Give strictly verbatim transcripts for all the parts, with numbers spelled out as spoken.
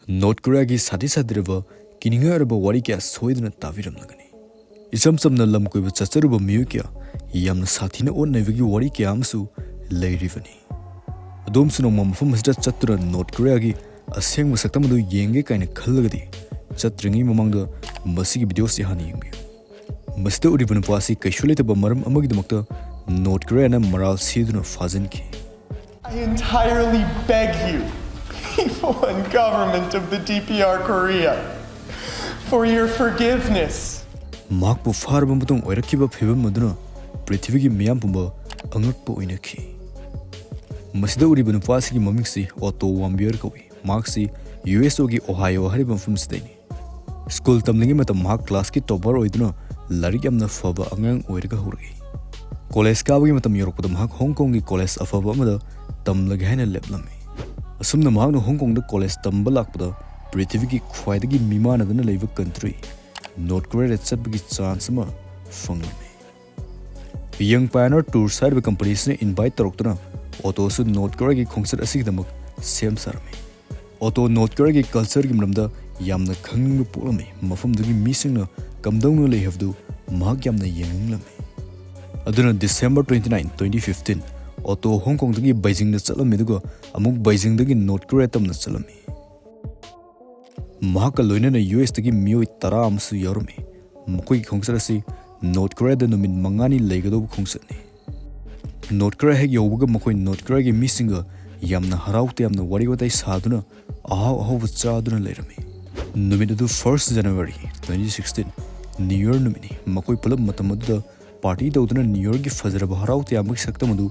North ꯀꯣꯔꯤꯌꯥꯒꯤ ꯁꯥꯊꯤ ꯁꯥꯊꯤꯔꯕ ꯀꯤꯅꯤꯡꯉꯥꯏ ꯑꯣꯏꯔꯕ ꯋꯥꯔꯤ ꯀꯌꯥ ꯁꯣꯏꯗꯅ ꯇꯥꯕꯤꯔꯝꯂꯒꯅꯤ꯫ ꯏꯆꯝ ꯆꯝꯅ ꯂꯝ ꯀꯣꯏꯕ ꯆꯠꯆꯔꯨꯕ ꯃꯤꯑꯣꯏ ꯀꯌꯥ ꯌꯥꯝꯅ ꯁꯥꯊꯤꯅ ꯑꯣꯠ ꯅꯩꯕꯒꯤ ꯋꯥꯔꯤ ꯀꯌꯥ ꯑꯃꯁꯨ ꯂꯩꯔꯤꯕꯅꯤ꯫ ꯑꯗꯣꯝꯁꯨ ꯅꯣꯡꯃ ꯃꯐꯝ ꯑꯁꯤꯗ ꯆꯠꯇꯨꯅ ꯅꯣꯔꯠ ꯀꯣꯔꯤꯌꯥꯒꯤ ꯑꯁꯦꯡꯕ ꯁꯛꯇꯝ ꯑꯗꯨ ꯌꯦꯡꯒꯦ ꯀꯥꯏꯅ ꯈꯜꯂꯒꯗꯤ, ꯆꯠꯇ꯭ꯔꯤꯉꯩ ꯃꯃꯥꯡꯗ ꯃꯁꯤꯒꯤ ꯚꯤꯗꯤꯑꯣꯁꯤ ꯍꯥꯟꯅ ꯌꯦꯡꯕꯤꯌꯨ꯫ ꯃꯁꯤꯗ ꯎꯔꯤꯕ ꯅꯨꯄꯥ ꯑꯁꯤ ꯀꯩꯁꯨ ꯂꯩꯇꯕ ꯃꯔꯝ ꯑꯃꯒꯤꯗꯃꯛꯇ ꯅꯣꯔꯠ ꯀꯣꯔꯤꯌꯥꯅ ꯃꯔꯥꯜ ꯁꯤꯗꯨꯅ ꯐꯥꯖꯤꯟꯈꯤ꯫ I entirely beg you, people and government of the D P R Korea, for your forgiveness. ꯃꯍꯥꯛꯄꯨ ꯐꯥꯔꯕ ꯃꯇꯨꯡ ꯑꯣꯏꯔꯛꯈꯤꯕ ꯐꯤꯕꯝ ꯑꯗꯨꯅ ꯄ꯭ꯔꯤꯊꯤꯕꯤꯒꯤ ꯃꯤꯌꯥꯝ ꯄꯨꯝꯕ ꯑꯉꯛꯄ ꯑꯣꯏꯅꯈꯤ꯫ ꯃꯁꯤꯗ ꯎꯔꯤꯕ ꯅꯨꯄꯥ ꯑꯁꯤꯒꯤ ꯃꯃꯤꯡꯁꯤ ꯑꯣꯇꯣ ꯋꯥꯝꯕꯤꯌꯔ ꯀꯧꯏ꯫ ꯃꯍꯥꯛꯁꯤ ꯌꯨ ꯑꯦꯁ ꯑꯣꯒꯤ ꯑꯣꯍꯥꯏꯑꯣ ꯍꯥꯏꯔꯤꯕ ꯃꯐꯝ ꯑꯁꯤꯗꯩꯅꯤ꯫ ꯁ꯭ꯀꯨꯜ ꯇꯝꯂꯤꯉꯩ ꯃꯇꯝ ꯃꯍꯥꯛ ꯀ꯭ꯂꯥꯁꯀꯤ ꯇꯣꯄꯔ ꯑꯣꯏꯗꯨꯅ ꯂꯥꯏꯔꯤꯛ ꯌꯥꯝꯅ ꯐꯕ ꯑꯉꯥꯡ ꯑꯣꯏꯔꯒ ꯍꯧꯔꯛꯏ꯫ ꯀꯣꯂꯦꯖ ꯀꯥꯕꯒꯤ ꯃꯇꯝ ꯌꯧꯔꯛꯄꯗ ꯃꯍꯥꯛ ꯍꯣꯡ ꯀꯣꯡꯒꯤ ꯀꯣꯂꯦꯖ ꯑꯐꯕ ꯑꯃꯗ ꯇꯝꯂꯒꯦ ꯍꯥꯏꯅ ꯂꯦꯞꯂꯝꯃꯤ꯫ ꯑꯁꯨꯝꯅ ꯃꯍꯥꯛꯅ ꯍꯣꯡ ꯀꯣꯡꯗ ꯀꯣꯂꯦꯖ ꯇꯝꯕ ꯂꯥꯛꯄꯗ ꯄ꯭ꯔꯤꯊꯤꯕꯤꯒꯤ ꯈ꯭ꯋꯥꯏꯗꯒꯤ ꯃꯤꯃꯥꯟꯅꯗꯅ ꯂꯩꯕ ꯀꯟꯇ꯭ꯔꯤ ꯅꯣꯔꯠ ꯀꯣꯔꯤꯌꯥꯗ ꯆꯠꯄꯒꯤ ꯆꯥꯟꯁ ꯑꯃ ꯐꯪꯂꯝꯃꯤ꯫ ꯌꯪ ꯄꯥꯏꯑꯣꯅꯤꯌꯔ ꯇꯨꯔꯁ ꯍꯥꯏꯔꯤꯕ ꯀꯝꯄꯅꯤ ꯑꯁꯤꯅ ꯏꯟꯚꯥꯏꯠ ꯇꯧꯔꯛꯇꯨꯅ ꯑꯣꯇꯣꯁꯨ ꯅꯣꯔꯠ ꯀꯣꯔꯤꯌꯥꯒꯤ ꯈꯣꯡꯆꯠ ꯑꯁꯤꯒꯤꯗꯃꯛ ꯁꯦꯝ ꯁꯥꯔꯝꯃꯤ꯫ ꯑꯣꯇꯣ ꯅꯣꯔꯠ ꯀꯣꯔꯤꯌꯥꯒꯤ ꯀꯜꯆꯔꯒꯤ ꯃꯔꯝꯗ ꯌꯥꯝꯅ ꯈꯪꯅꯤꯡꯕ ꯄꯣꯛꯂꯝꯃꯤ꯫ ꯃꯐꯝꯗꯨꯒꯤ ꯃꯤꯁꯤꯡꯅ ꯀꯝꯗꯧꯅ ꯂꯩ ꯍꯥꯏꯕꯗꯨ ꯃꯍꯥꯛ ꯌꯥꯝꯅ ꯌꯦꯡꯅꯤꯡꯂꯝꯃꯤ꯫ ꯑꯗꯨꯅ December twenty nine, twenty fifteen, ꯑꯣꯇꯣ ꯍꯣꯡ ꯀꯣꯡꯗꯒꯤ ꯕꯩꯖꯤꯡꯗ ꯆꯠꯂꯝꯃꯤ, ꯑꯗꯨꯒ ꯑꯃꯨꯛ ꯕꯩꯖꯤꯡꯗꯒꯤ ꯅꯣꯔꯠ ꯀꯣꯔꯤꯌꯥ ꯇꯝꯅ ꯆꯠꯂꯝꯃꯤ꯫ ꯃꯍꯥꯛꯀ ꯂꯣꯏꯅꯅ ꯌꯨ ꯑꯦꯁꯇꯒꯤ ꯃꯤꯑꯣꯏ ꯇꯔꯥ ꯑꯃꯁꯨ ꯌꯥꯎꯔꯝꯃꯤ꯫ ꯃꯈꯣꯏꯒꯤ ꯈꯣꯡꯆꯠ ꯑꯁꯤ ꯅꯣꯔꯠ ꯀꯣꯔꯤꯌꯥꯗ ꯅꯨꯃꯤꯠ ꯃꯉꯥꯅꯤ ꯂꯩꯒꯗꯧꯕ ꯈꯣꯡꯆꯠꯅꯤ꯫ ꯅꯣꯔꯠ ꯀꯣꯔꯤꯌꯥ ꯍꯦꯛ ꯌꯧꯕꯒ ꯃꯈꯣꯏ ꯅꯣꯔꯠ ꯀꯣꯔꯤꯌꯥꯒꯤ ꯃꯤꯁꯤꯡꯒ ꯌꯥꯝꯅ ꯍꯔꯥꯎ ꯇꯌꯥꯝꯅ ꯋꯥꯔꯤ ꯋꯥꯇꯥꯏ ꯁꯥꯗꯨꯅ ꯑꯍꯥꯎ ꯑꯍꯥꯎꯕ ꯆꯥꯗꯨꯅ ꯂꯩꯔꯝꯃꯤ꯫ ꯅꯨꯃꯤꯠ ꯑꯗꯨ first January twenty sixteen, New Year ꯅꯨꯃꯤꯠꯅꯤ꯫ ꯃꯈꯣꯏ ꯄꯨꯂꯞ ꯃꯇꯝ ꯑꯗꯨꯗ ꯄꯥꯔꯇꯤ ꯇꯧꯗꯨꯅ ꯅ꯭ꯌꯨ ꯌꯔꯒꯤ ꯐꯖꯔꯕ ꯍꯔꯥꯎ ꯇꯌꯥꯝꯕꯒꯤ ꯁꯛꯇꯝ ꯑꯗꯨ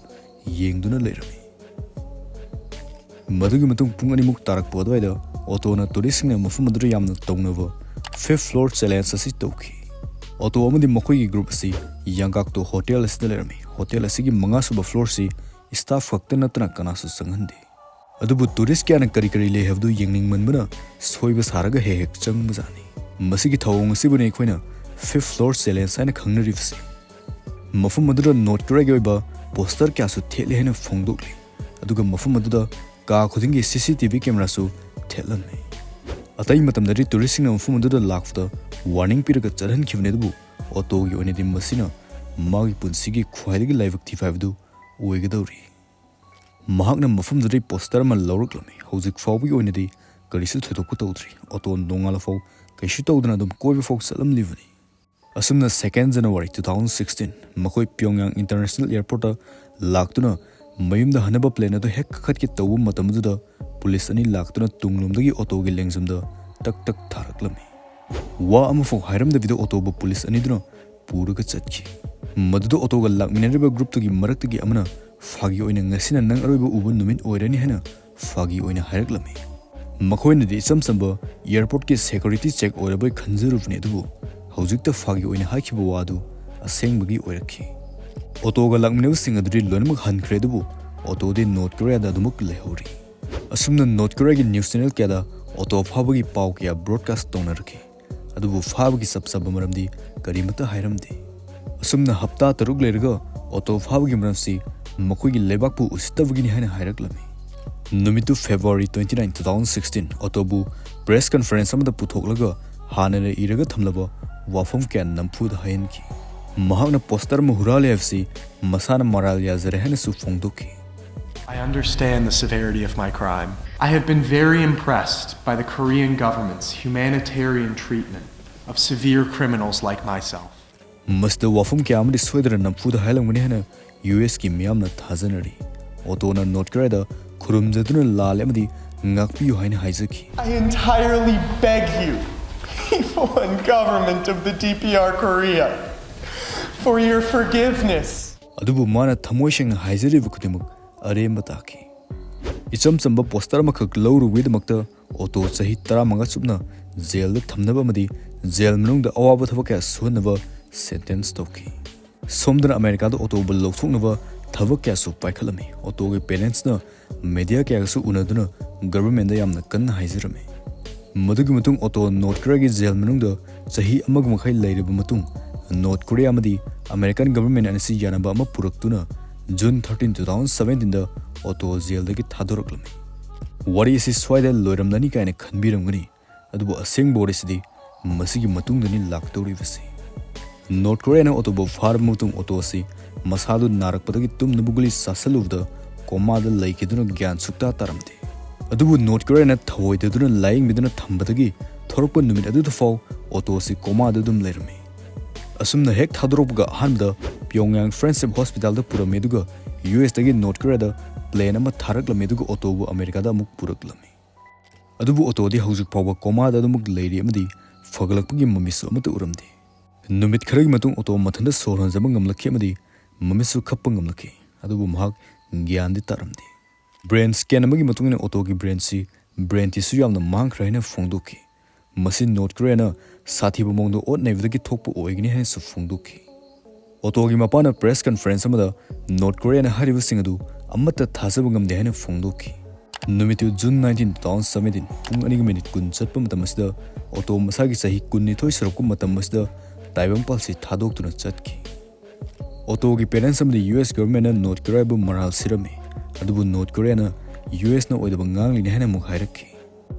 ꯌꯦꯡꯗꯨꯅ ꯂꯩꯔꯝꯃꯤ꯫ ꯃꯗꯨꯒꯤ ꯃꯇꯨꯡ ꯄꯨꯡ ꯑꯅꯤꯃꯨꯛ ꯇꯥꯔꯛꯄ ꯑꯗꯨꯋꯥꯏꯗ ꯑꯣꯇꯣꯅ ꯇꯨꯔꯤꯁꯁꯤꯡꯅ ꯃꯐꯝ ꯑꯗꯨꯗ ꯌꯥꯝꯅ ꯇꯧꯅꯕ fifth floor challenge ꯑꯁꯤ ꯇꯧꯈꯤ꯫ ꯑꯣꯇꯣ ꯑꯃꯗꯤ ꯃꯈꯣꯏꯒꯤ ꯒ꯭ꯔꯨꯞ ꯑꯁꯤ ꯌꯥꯡꯒꯥꯛꯇꯣ ꯍꯣꯇꯦꯜ ꯑꯁꯤꯗ ꯂꯩꯔꯝꯃꯤ꯫ ꯍꯣꯇꯦꯜ ꯑꯁꯤꯒꯤ ꯃꯉꯥꯁꯨꯕ ꯐ꯭ꯂꯣꯔꯁꯤ ꯁ꯭ꯇꯥꯐ ꯈꯛꯇ ꯅꯠꯇꯅ ꯀꯅꯥꯁꯨ ꯆꯪꯍꯟꯗꯦ꯫ ꯑꯗꯨꯕꯨ ꯇꯨꯔꯤꯁ ꯀꯌꯥꯅ ꯀꯔꯤ ꯀꯔꯤ ꯂꯩ ꯍꯥꯏꯕꯗꯨ ꯌꯦꯡꯅꯤꯡꯃꯟꯕꯅ ꯁꯣꯏꯕ ꯁꯥꯔꯒ ꯍꯦꯛ ꯍꯦꯛ ꯆꯪꯕꯖꯥꯠꯅꯤ꯫ ꯃꯁꯤꯒꯤ ꯊꯧꯑꯣꯡ ꯑꯁꯤꯕꯨꯅꯤ ꯑꯩꯈꯣꯏꯅ fifth floor challenge ꯍꯥꯏꯅ ꯈꯪꯅꯔꯤꯕꯁꯤ꯫ ꯃꯐꯝ ꯑꯗꯨꯗ ꯅꯣꯔꯠ ꯀꯣꯔꯤꯌꯥꯒꯤ ꯑꯣꯏꯕ ꯄꯣꯁꯇꯔ ꯀꯌꯥꯁꯨ ꯊꯦꯠꯂꯦ ꯍꯥꯏꯅ ꯐꯣꯡꯗꯣꯛꯂꯤ꯫ ꯑꯗꯨꯒ ꯃꯐꯝ ꯑꯗꯨꯗ ꯀꯥ ꯈꯨꯗꯤꯡꯒꯤ C C T V cameraꯁꯨ ꯊꯦꯠꯂꯝꯃꯤ꯫ ꯑꯇꯩ ꯃꯇꯝꯗꯗꯤ ꯇꯨꯔꯤꯁꯁꯤꯡꯅ ꯃꯐꯝ ꯑꯗꯨꯗ ꯂꯥꯛꯄꯗ ꯋꯥꯔꯅꯤꯡ ꯄꯤꯔꯒ ꯆꯠꯍꯟꯈꯤꯕꯅꯤ, ꯑꯗꯨꯕꯨ ꯑꯣꯇꯣꯒꯤ ꯑꯣꯏꯅꯗꯤ ꯃꯁꯤꯅ ꯃꯥꯒꯤ ꯄꯨꯟꯁꯤꯒꯤ ꯈ꯭ꯋꯥꯏꯗꯒꯤ ꯂꯥꯏꯕꯛ ꯊꯤꯕ ꯍꯥꯏꯕꯗꯨ ꯑꯣꯏꯒꯗꯧꯔꯤ꯫ ꯃꯍꯥꯛꯅ ꯃꯐꯝꯗꯨꯗꯒꯤ ꯄꯣꯁꯇꯔ ꯑꯃ ꯂꯧꯔꯛꯂꯝꯃꯤ꯫ ꯍꯧꯖꯤꯛ ꯐꯥꯎꯕꯒꯤ ꯑꯣꯏꯅꯗꯤ ꯀꯔꯤꯁꯨ ꯊꯣꯏꯗꯣꯛꯄ ꯇꯧꯗ꯭ꯔꯤ꯫ ꯑꯣꯇꯣ ꯅꯣꯡꯉꯥꯜꯂꯐꯥꯎ ꯀꯩꯁꯨ ꯇꯧꯗꯅ ꯑꯗꯨꯝ ꯀꯣꯏꯕ ꯐꯥꯎ ꯆꯠꯂꯝꯂꯤꯕꯅꯤ꯫ ꯑꯁꯨꯝꯅ second January two thousand sixteen ꯃꯈꯣꯏ ꯄꯤꯌꯣꯡꯌꯥꯡ International Airportꯇ ꯂꯥꯛꯇꯨꯅ ꯃꯌꯨꯝꯗ ꯍꯟꯅꯕ plane ꯑꯗꯨ ꯍꯦꯛ ꯀꯥꯈꯠꯀꯦ ꯇꯧꯕ ꯃꯇꯝ ꯑꯗꯨꯗ ꯄꯨꯂꯤꯁ ꯑꯅꯤ ꯂꯥꯛꯇꯨꯅ ꯇꯨꯡꯂꯣꯝꯗꯒꯤ ꯑꯣꯇꯣꯒꯤ ꯂꯦꯡꯖꯨꯝꯗ ꯇꯛ ꯇꯛ ꯊꯥꯔꯛꯂꯝꯃꯤ꯫ ꯋꯥ ꯑꯃꯐꯥꯎ ꯍꯥꯏꯔꯝꯗꯕꯤꯗ ꯑꯣꯇꯣꯕꯨ ꯄꯨꯂꯤꯁ ꯑꯅꯤꯗꯨꯅ ꯄꯨꯔꯒ ꯆꯠꯈꯤ꯫ ꯃꯗꯨꯗ ꯑꯣꯇꯣꯒ ꯂꯥꯛꯃꯤꯟꯅꯔꯤꯕ groupꯇꯨꯒꯤ ꯃꯔꯛꯇꯒꯤ ꯑꯃꯅ ꯐꯥꯒꯤ ꯑꯣꯏꯅ "ꯉꯁꯤꯅ ꯅꯪ ꯑꯔꯣꯏꯕ ꯎꯕ ꯅꯨꯃꯤꯠ ꯑꯣꯏꯔꯅꯤ" ꯍꯥꯏꯅ ꯐꯥꯒꯤ ꯑꯣꯏꯅ ꯍꯥꯏꯔꯛꯂꯝꯃꯤ꯫ ꯃꯈꯣꯏꯅꯗꯤ ꯏꯆꯝ ꯆꯝꯕ airportꯀꯤ security check ꯑꯣꯏꯔꯕꯣꯏ ꯈꯟꯖꯔꯨꯕꯅꯤ, ꯑꯗꯨꯕꯨ ꯍꯧꯖꯤꯛꯇ ꯐꯥꯒꯤ ꯑꯣꯏꯅ ꯍꯥꯏꯈꯤꯕ ꯋꯥꯗꯨ ꯑꯁꯦꯡꯕꯒꯤ ꯑꯣꯏꯔꯛꯈꯤ꯫ ꯑꯣꯇꯣꯒ ꯂꯥꯛꯃꯤꯟꯅꯕꯁꯤꯡ ꯑꯗꯨꯗꯤ ꯂꯣꯏꯅꯃꯛ ꯍꯟꯈ꯭ꯔꯦ, ꯑꯗꯨꯕꯨ ꯑꯣꯇꯣꯗꯤ North Koreaꯗ ꯑꯗꯨꯃꯛ ꯂꯩꯍꯧꯔꯤ꯫ ꯑꯁꯨꯝꯅ North Koreaꯒꯤ news channel ꯀꯌꯥꯗ ꯑꯣꯇꯣ ꯐꯥꯕꯒꯤ ꯄꯥꯎ ꯀꯌꯥ broadcast ꯇꯧꯅꯔꯛꯈꯤ, ꯑꯗꯨꯕꯨ ꯐꯥꯕꯒꯤ ꯆꯞ ꯆꯥꯕ ꯃꯔꯝꯗꯤ ꯀꯔꯤꯃꯠꯇ ꯍꯥꯏꯔꯝꯗꯦ꯫ ꯑꯁꯨꯝꯅ ꯍꯞꯇꯥ ꯇꯔꯨꯛ ꯂꯩꯔꯒ ꯑꯣꯇꯣ ꯐꯥꯕꯒꯤ ꯃꯔꯝꯁꯤ ꯃꯈꯣꯏꯒꯤ ꯂꯩꯕꯥꯛꯄꯨ ꯎꯁꯤꯠꯇꯕꯒꯤꯅꯤ ꯍꯥꯏꯅ ꯍꯥꯏꯔꯛꯂꯝꯃꯤ꯫ ꯅꯨꯃꯤꯠꯇꯨ February twenty nine, two thousand sixteen, ꯑꯣꯇꯣꯕꯨ press conference ꯑꯃꯗ ꯄꯨꯊꯣꯛꯂꯒ ꯍꯥꯟꯅꯅ ꯏꯔꯒ ꯊꯝꯂꯕ ꯋꯥꯐꯝ ꯀꯌꯥ ꯅꯝꯐꯨꯗ ꯍꯥꯏꯍꯟꯈꯤ꯫ ꯃꯍꯥꯛꯅ ꯄꯣꯁꯇꯔ ꯑꯃ ꯍꯨꯔꯥꯜꯂꯦ ꯍꯥꯏꯕꯁꯤ ꯃꯁꯥꯅ ꯃꯔꯥꯜ ꯌꯥꯖꯔꯦ ꯍꯥꯏꯅꯁꯨ ꯐꯣꯡꯗꯣꯛꯈꯤ꯫ I understand the severity of my crime. I have been very impressed by the Korean government's humanitarian treatment of severe criminals like myself. ꯃꯁꯤꯗ ꯋꯥꯐꯝ ꯀꯌꯥ ꯑꯃꯗꯤ ꯁꯣꯏꯗꯅ ꯅꯝꯐꯨꯗ ꯍꯥꯏꯔꯝꯒꯅꯤ ꯍꯥꯏꯅ ꯌꯨ ꯑꯦꯁꯀꯤ ꯃꯤꯌꯥꯝꯅ ꯊꯥꯖꯅꯔꯤ꯫ ꯑꯣꯇꯣꯅ North Koreaꯗ ꯈꯨꯔꯨꯝꯖꯗꯨꯅ ꯂꯥꯜꯂꯦ ꯑꯃꯗꯤ ꯉꯥꯛꯄꯤꯌꯨ ꯍꯥꯏꯅ ꯍꯥꯏꯖꯈꯤ꯫ I entirely beg you, people and government of the D P R Korea, for your forgiveness. ꯑꯗꯨꯕꯨ ꯃꯥꯅ ꯊꯃꯣꯏ ꯁꯦꯡꯅ ꯍꯥꯏꯖꯔꯤꯕ ꯈꯨꯗꯤꯡꯃꯛ ꯑꯔꯦꯝꯕ ꯇꯥꯈꯤ꯫ ꯏꯆꯝ ꯆꯝꯕ ꯄꯣꯁꯇꯔ ꯑꯃꯈꯛ ꯂꯧꯔꯨꯕꯒꯤꯗꯃꯛꯇ ꯑꯣꯇꯣ ꯆꯍꯤ ꯇꯔꯥꯃꯉꯥ ꯆꯨꯞꯅ ꯖꯦꯜꯗ ꯊꯝꯅꯕ ꯑꯃꯗꯤ ꯖꯦꯜ ꯃꯅꯨꯡꯗ ꯑꯋꯥꯕ ꯊꯕꯛ ꯀꯌꯥ ꯁꯨꯍꯟꯅꯕ sentence ꯇꯧꯈꯤ꯫ ꯁꯣꯝꯗꯅ ꯑꯃꯦꯔꯤꯀꯥꯗ ꯑꯣꯇꯣꯕꯨ ꯂꯧꯊꯣꯛꯅꯕ ꯊꯕꯛ ꯀꯌꯥꯁꯨ ꯄꯥꯏꯈꯠꯂꯝꯃꯤ꯫ ꯑꯣꯇꯣꯒꯤ parentsꯅ media ꯀꯌꯥꯒꯁꯨ ꯎꯅꯗꯨꯅ governmentꯗ ꯌꯥꯝꯅ ꯀꯟꯅ ꯍꯥꯏꯖꯔꯝꯃꯤ꯫ ꯃꯗꯨꯒꯤ ꯃꯇꯨꯡ ꯑꯣꯇꯣ North Koreaꯒꯤ ꯖꯦꯜ ꯃꯅꯨꯡꯗ ꯆꯍꯤ ꯑꯃꯒ ꯃꯈꯥꯏ ꯂꯩꯔꯕ ꯃꯇꯨꯡ North Korea ꯑꯃꯗꯤ American government ꯑꯅꯤꯁꯤ ꯌꯥꯅꯕ ꯑꯃ ꯄꯨꯔꯛꯇꯨꯅ June thirteen, two thousand seventeenꯗ ꯑꯣꯇꯣ ꯖꯦꯜꯗꯒꯤ ꯊꯥꯗꯣꯔꯛꯂꯝꯃꯤ꯫ ꯋꯥꯔꯤ ꯑꯁꯤ ꯁ꯭ꯋꯥꯏꯗ ꯂꯣꯏꯔꯝꯂꯅꯤ ꯀꯥꯏꯅ ꯈꯟꯕꯤꯔꯝꯒꯅꯤ꯫ ꯑꯗꯨꯕꯨ ꯑꯁꯦꯡꯕ ꯋꯥꯔꯤꯁꯤꯗꯤ ꯃꯁꯤꯒꯤ ꯃꯇꯨꯡꯗꯅꯤ ꯂꯥꯛꯇꯧꯔꯤꯕꯁꯤ꯫ ꯅꯣꯔꯠ ꯀꯣꯔꯤꯌꯥꯅ ꯑꯣꯇꯣꯕꯨ ꯐꯥꯔꯕ ꯃꯇꯨꯡ ꯑꯣꯇꯣ ꯑꯁꯤ ꯃꯁꯥꯗꯨ ꯅꯥꯔꯛꯄꯗꯒꯤ ꯇꯨꯝꯅꯕ ꯒꯨꯂꯤ ꯆꯥꯁꯤꯜꯂꯨꯕꯗ ꯀꯣꯃꯥꯗ ꯂꯩꯈꯤꯗꯨꯅ ꯒ꯭ꯌꯥꯟ ꯁꯨꯛꯇꯥ ꯇꯥꯔꯝꯗꯦ꯫ ꯑꯗꯨꯕꯨ ꯅꯣꯔꯠ ꯀꯣꯔꯤꯌꯥꯅ ꯊꯧꯑꯣꯏꯗꯗꯨꯅ ꯂꯥꯌꯦꯡꯕꯤꯗꯨꯅ ꯊꯝꯕꯗꯒꯤ ꯊꯣꯔꯛꯄ ꯅꯨꯃꯤꯠ ꯑꯗꯨꯗ ꯐꯥꯎ ꯑꯣꯇꯣ ꯑꯁꯤ ꯀꯣꯃꯥꯗ ꯑꯗꯨꯝ ꯂꯩꯔꯝꯃꯤ꯫ ꯑꯁꯨꯝꯅ ꯍꯦꯛ ꯊꯥꯗꯣꯔꯛꯄꯒ ꯑꯍꯥꯟꯕꯗ ꯄꯤꯌꯣꯡꯌꯥꯡ ꯐ꯭ꯔꯦꯟꯁꯤꯞ ꯍꯣꯁꯄꯤꯇꯥꯜꯗ ꯄꯨꯔꯝꯃꯤ, ꯑꯗꯨꯒ ꯌꯨ ꯑꯦꯁꯇꯒꯤ ꯅꯣꯔꯠ ꯀꯣꯔꯤꯌꯥꯗ ꯄ꯭ꯂꯦꯟ ꯑꯃ ꯊꯥꯔꯛꯂꯝꯃꯤ, ꯑꯗꯨꯒ ꯑꯣꯇꯣꯕꯨ ꯑꯃꯦꯔꯤꯀꯥꯗ ꯑꯃꯨꯛ ꯄꯨꯔꯛꯂꯝꯃꯤ꯫ ꯑꯗꯨꯕꯨ ꯑꯣꯇꯣꯗꯤ ꯍꯧꯖꯤꯛ ꯐꯥꯎꯕ ꯀꯣꯃꯥꯗ ꯑꯗꯨꯃꯛ ꯂꯩꯔꯤ ꯑꯃꯗꯤ ꯐꯒꯠꯂꯛꯄꯒꯤ ꯃꯃꯤꯁꯨ ꯑꯃꯠꯇ ꯎꯔꯝꯗꯦ꯫ ꯅꯨꯃꯤꯠ ꯈꯔꯒꯤ ꯃꯇꯨꯡ ꯑꯣꯇꯣ ꯃꯊꯟꯇ ꯁꯣꯔ ꯍꯣꯟꯖꯕ ꯉꯝꯂꯛꯈꯤ ꯑꯃꯗꯤ ꯃꯃꯤꯠꯁꯨ ꯈꯞꯄ ꯉꯝꯂꯛꯈꯤ, ꯑꯗꯨꯕꯨ ꯃꯍꯥꯛ ꯒ꯭ꯌꯥꯟꯗꯤ ꯇꯥꯔꯝꯗꯦ꯫ ꯕ꯭ꯔꯦꯟ ꯁ꯭ꯀꯦꯟ ꯑꯃꯒꯤ ꯃꯇꯨꯡ ꯏꯟꯅ ꯑꯣꯇꯣꯒꯤ ꯕ꯭ꯔꯦꯟꯁꯤ, ꯕ꯭ꯔꯦꯟ ꯇꯤꯁꯨ ꯌꯥꯝꯅ ꯃꯥꯡꯈ꯭ꯔꯦ ꯍꯥꯏꯅ ꯐꯣꯡꯗꯣꯛꯈꯤ꯫ ꯃꯁꯤ ꯅꯣꯔꯠ ꯀꯣꯔꯤꯌꯥꯅ ꯁꯥꯊꯤꯕ ꯃꯑꯣꯡꯗ ꯑꯣꯠ ꯅꯩꯕꯗꯒꯤ ꯊꯣꯛꯄ ꯑꯣꯏꯒꯅꯤ ꯍꯥꯏꯅꯁꯨ ꯐꯣꯡꯗꯣꯛꯈꯤ꯫ ꯑꯣꯇꯣꯒꯤ ꯃꯄꯥꯅ ꯄ꯭ꯔꯦꯁ ꯀꯟꯐꯔꯦꯟꯁ ꯑꯃꯗ ꯅꯣꯔꯠ ꯀꯣꯔꯤꯌꯥꯅ ꯍꯥꯏꯔꯤꯕꯁꯤꯡ ꯑꯗꯨ ꯑꯃꯠꯇ ꯊꯥꯖꯕ ꯉꯝꯗꯦ ꯍꯥꯏꯅ ꯐꯣꯡꯗꯣꯛꯈꯤ꯫ ꯅꯨꯃꯤꯠꯇꯨ June nineteen, two thousand seventeen, ꯄꯨꯡ ꯑꯅꯤꯒ ꯃꯤꯅꯤꯠ ꯀꯨꯟ ꯆꯠꯄ ꯃꯇꯝ ꯑꯁꯤꯗ ꯑꯣꯇꯣ ꯃꯁꯥꯒꯤ ꯆꯍꯤ ꯀꯨꯟꯅꯤꯊꯣꯏ ꯁꯨꯔꯛꯄ ꯃꯇꯝ ꯑꯁꯤꯗ ꯇꯥꯏꯕꯪꯄꯥꯜꯁꯤ ꯊꯥꯗꯣꯛꯇꯨꯅ ꯆꯠꯈꯤ꯫ ꯑꯣꯇꯣꯒꯤ ꯄꯦꯔꯦꯟꯁ ꯑꯃꯗꯤ ꯌꯨ ꯑꯦꯁ ꯒꯚꯔꯟꯃꯦꯟꯅ ꯅꯣꯔꯠ ꯀꯣꯔꯤꯌꯥꯕꯨ ꯃꯔꯥꯜ ꯁꯤꯔꯝꯃꯤ, ꯑꯗꯨꯕꯨ ꯅꯣꯔꯠ ꯀꯣꯔꯤꯌꯥꯅ ꯌꯨ ꯑꯦꯁꯅ ꯑꯣꯏꯗꯕ ꯉꯥꯡꯂꯤꯅꯤ ꯍꯥꯏꯅ ꯑꯃꯨꯛ ꯍꯥꯏꯔꯛꯈꯤ꯫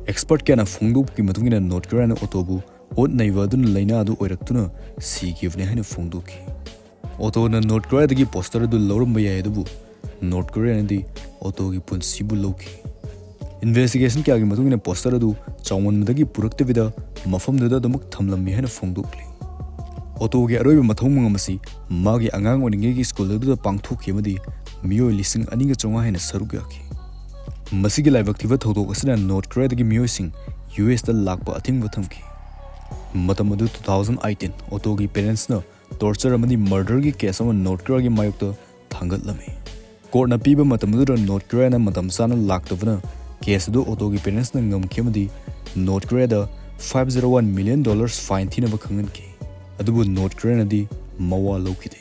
ꯑꯦꯛꯁꯄꯔꯠ ꯀꯌꯥꯅ ꯐꯣꯡꯗꯣꯛꯄꯒꯤ ꯃꯇꯨꯡ ꯏꯟꯅ ꯅꯣꯔꯠ ꯀꯣꯔꯤꯌꯥꯅ ꯑꯣꯇꯣꯕꯨ ꯑꯣꯠ ꯅꯩꯕ ꯑꯗꯨꯅ ꯂꯥꯏꯅꯥ ꯑꯗꯨ ꯑꯣꯏꯔꯛꯇꯨꯅ ꯁꯤꯈꯤꯕꯅꯤ ꯍꯥꯏꯅ ꯐꯣꯡꯗꯣꯛꯈꯤ꯫ ꯑꯣꯇꯣꯅ ꯅꯣꯔꯠ ꯀꯣꯔꯤꯌꯥꯗꯒꯤ ꯄꯣꯁꯇꯔ ꯑꯗꯨ ꯂꯧꯔꯝꯕ ꯌꯥꯏ, ꯑꯗꯨꯕꯨ ꯅꯣꯔꯠ ꯀꯣꯔꯤꯌꯥꯅꯗꯤ ꯑꯣꯇꯣꯒꯤ ꯄꯨꯟꯁꯤꯕꯨ ꯂꯧꯈꯤ꯫ ꯏꯟꯚꯦꯁꯇꯤꯒꯦꯁꯟ ꯀꯌꯥꯒꯤ ꯃꯇꯨꯡ ꯏꯟꯅ ꯄꯣꯁꯇꯔ ꯑꯗꯨ ꯆꯥꯎꯃꯟꯕꯗꯒꯤ ꯄꯨꯔꯛꯇꯕꯤꯗ ꯃꯐꯝꯗꯨꯗ ꯑꯗꯨꯃꯛ ꯊꯝꯂꯝꯃꯤ ꯍꯥꯏꯅ ꯐꯣꯡꯗꯣꯛꯂꯤ꯫ ꯑꯣꯇꯣꯒꯤ ꯑꯔꯣꯏꯕ ꯃꯊꯧ ꯃꯉꯝ ꯑꯁꯤ ꯃꯥꯒꯤ ꯑꯉꯥꯡ ꯑꯣꯏꯔꯤꯉꯩꯒꯤ ꯁ꯭ꯀꯨꯜ ꯑꯗꯨꯗ ꯄꯥꯡꯊꯣꯛꯈꯤ ꯑꯃꯗꯤ ꯃꯤꯑꯣꯏ ꯂꯤꯁꯤꯡ ꯑꯅꯤꯒ ꯆꯥꯝꯃꯉꯥ ꯍꯦꯟꯅ ꯁꯔꯨꯛ ꯌꯥꯈꯤ꯫ ꯃꯁꯤꯒꯤ ꯂꯥꯏꯕꯛ ꯊꯤꯕ ꯊꯧꯗꯣꯛ ꯑꯁꯤꯅ ꯅꯣꯔꯠ ꯀꯣꯔꯤꯌꯥꯗꯒꯤ ꯃꯤꯑꯣꯏꯁꯤꯡ ꯌꯨ ꯑꯦꯁꯇ ꯂꯥꯛꯄ ꯑꯊꯤꯡꯕ ꯊꯝꯈꯤ꯫ ꯃꯇꯝ ꯑꯗꯨ ꯇꯨ ꯊꯥꯎꯖꯟ ꯑꯩꯠꯇꯤꯟ꯫ ꯑꯣꯇꯣꯒꯤ ꯄꯦꯔꯦꯟꯁꯅ ꯇꯣꯔꯆꯔ ꯑꯃꯗꯤ ꯃꯔꯗꯔꯒꯤ ꯀꯦꯁ ꯑꯃ ꯅꯣꯔꯠ ꯀꯣꯔꯤꯌꯥꯒꯤ ꯃꯥꯌꯣꯛꯇ ꯊꯥꯡꯒꯠꯂꯝꯃꯤ꯫ ꯀꯣꯔꯠꯅ ꯄꯤꯕ ꯃꯇꯝ ꯑꯗꯨꯗ ꯅꯣꯔꯠ ꯀꯣꯔꯤꯌꯥꯅ ꯃꯇꯝ ꯆꯥꯅ ꯂꯥꯛꯇꯕꯅ ꯀꯦꯁ ꯑꯗꯨ ꯑꯣꯇꯣꯒꯤ ꯄꯦꯔꯦꯟꯁꯅ ꯉꯝꯈꯤ ꯑꯃꯗꯤ north ꯀꯣꯔꯤꯌꯥꯗ five zero one million dollars fine ꯊꯤꯅꯕ ꯈꯪꯍꯟꯈꯤ꯫ ꯑꯗꯨꯕꯨ ꯅꯣꯔꯠ ꯀꯣꯔꯤꯌꯥꯅꯗꯤ ꯃꯋꯥ ꯂꯧꯈꯤꯗꯦ꯫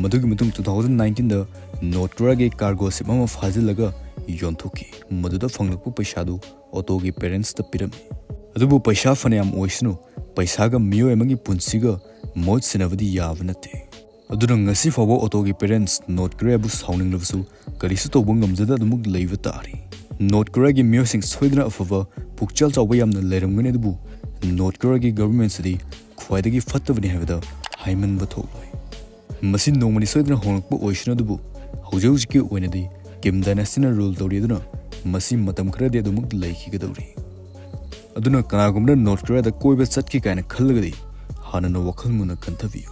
ꯃꯗꯨꯒꯤ ꯃꯇꯨꯡ ꯇꯨ ꯊꯥꯎꯖꯟ ꯅꯥꯏꯟꯇꯤꯟꯗ ꯅꯣꯔꯠ ꯀꯣꯔꯤꯌꯥꯒꯤ ꯀꯥꯔꯒꯣ ꯁꯤꯞ ꯑꯃ ꯐꯥꯖꯤꯜꯂꯒ ꯌꯣꯟꯊꯣꯛꯈꯤ꯫ ꯃꯗꯨꯗ ꯐꯪꯂꯛꯄ ꯄꯩꯁꯥꯗꯨ ꯑꯣꯇꯣꯒꯤ ꯄꯦꯔꯦꯟꯁꯇ ꯄꯤꯔꯝꯃꯤ꯫ ꯑꯗꯨꯕꯨ ꯄꯩꯁꯥ ꯐꯅꯌꯥꯝ ꯑꯣꯏꯁꯅꯨ, ꯄꯩꯁꯥꯒ ꯃꯤꯑꯣꯏ ꯑꯃꯒꯤ ꯄꯨꯟꯁꯤꯒ ꯃꯍꯨꯠ ꯁꯤꯟꯅꯕꯗꯤ ꯌꯥꯕ ꯅꯠꯇꯦ꯫ ꯑꯗꯨꯅ ꯉꯁꯤ ꯐꯥꯎꯕ ꯑꯣꯇꯣꯒꯤ ꯄꯦꯔꯦꯟꯁ ꯅꯣꯔꯠ ꯀꯣꯔꯤꯌꯥꯕꯨ ꯁꯥꯎꯅꯤꯡꯂꯕꯁꯨ ꯀꯔꯤꯁꯨ ꯇꯧꯕ ꯉꯝꯖꯗ ꯑꯗꯨꯃꯛ ꯂꯩꯕ ꯇꯥꯔꯤ꯫ ꯅꯣꯔꯠ ꯀꯣꯔꯤꯌꯥꯒꯤ ꯃꯤꯑꯣꯏꯁꯤꯡ ꯁꯣꯏꯗꯅ ꯑꯐꯕ ꯄꯨꯛꯆꯦꯜ ꯆꯥꯎꯕ ꯌꯥꯝꯅ ꯂꯩꯔꯝꯒꯅꯤ, ꯑꯗꯨꯕꯨ ꯅꯣꯔꯠ ꯀꯣꯔꯤꯌꯥꯒꯤ ꯒꯚꯔꯟꯃꯦꯟꯠꯁꯤꯗꯤ ꯈ꯭ꯋꯥꯏꯗꯒꯤ ꯐꯠꯇꯕꯅꯤ ꯍꯥꯏꯕꯗ ꯍꯥꯏꯃꯟꯕ ꯊꯣꯛꯂꯣꯏ꯫ ꯃꯁꯤ ꯅꯣꯡꯃꯗꯤ ꯁꯣꯏꯗꯅ ꯍꯣꯡꯂꯛꯄ ꯑꯣꯏꯁꯅꯨ, ꯑꯗꯨꯕꯨ ꯍꯧꯖꯤꯛ ꯍꯧꯖꯤꯛꯀꯤ ꯑꯣꯏꯅꯗꯤ ꯀꯤꯝ ꯗꯥꯏꯅꯦꯁꯇꯤꯅ ꯔꯨꯜ ꯇꯧꯔꯤ, ꯑꯗꯨꯅ ꯃꯁꯤ ꯃꯇꯝ ꯈꯔꯗꯤ ꯑꯗꯨꯃꯛ ꯂꯩꯈꯤꯒꯗꯧꯔꯤ꯫ ꯑꯗꯨꯅ ꯀꯅꯥꯒꯨꯝꯕꯅ ꯅꯣꯔꯠ ꯀꯣꯔꯤꯌꯥꯗ ꯀꯣꯏꯕ ꯆꯠꯀꯦ ꯀꯥꯏꯅ ꯈꯜꯂꯒꯗꯤ ꯍꯥꯟꯅꯅ ꯋꯥꯈꯜ ꯃꯨꯟꯅ ꯈꯟꯊꯕꯤꯌꯨ꯫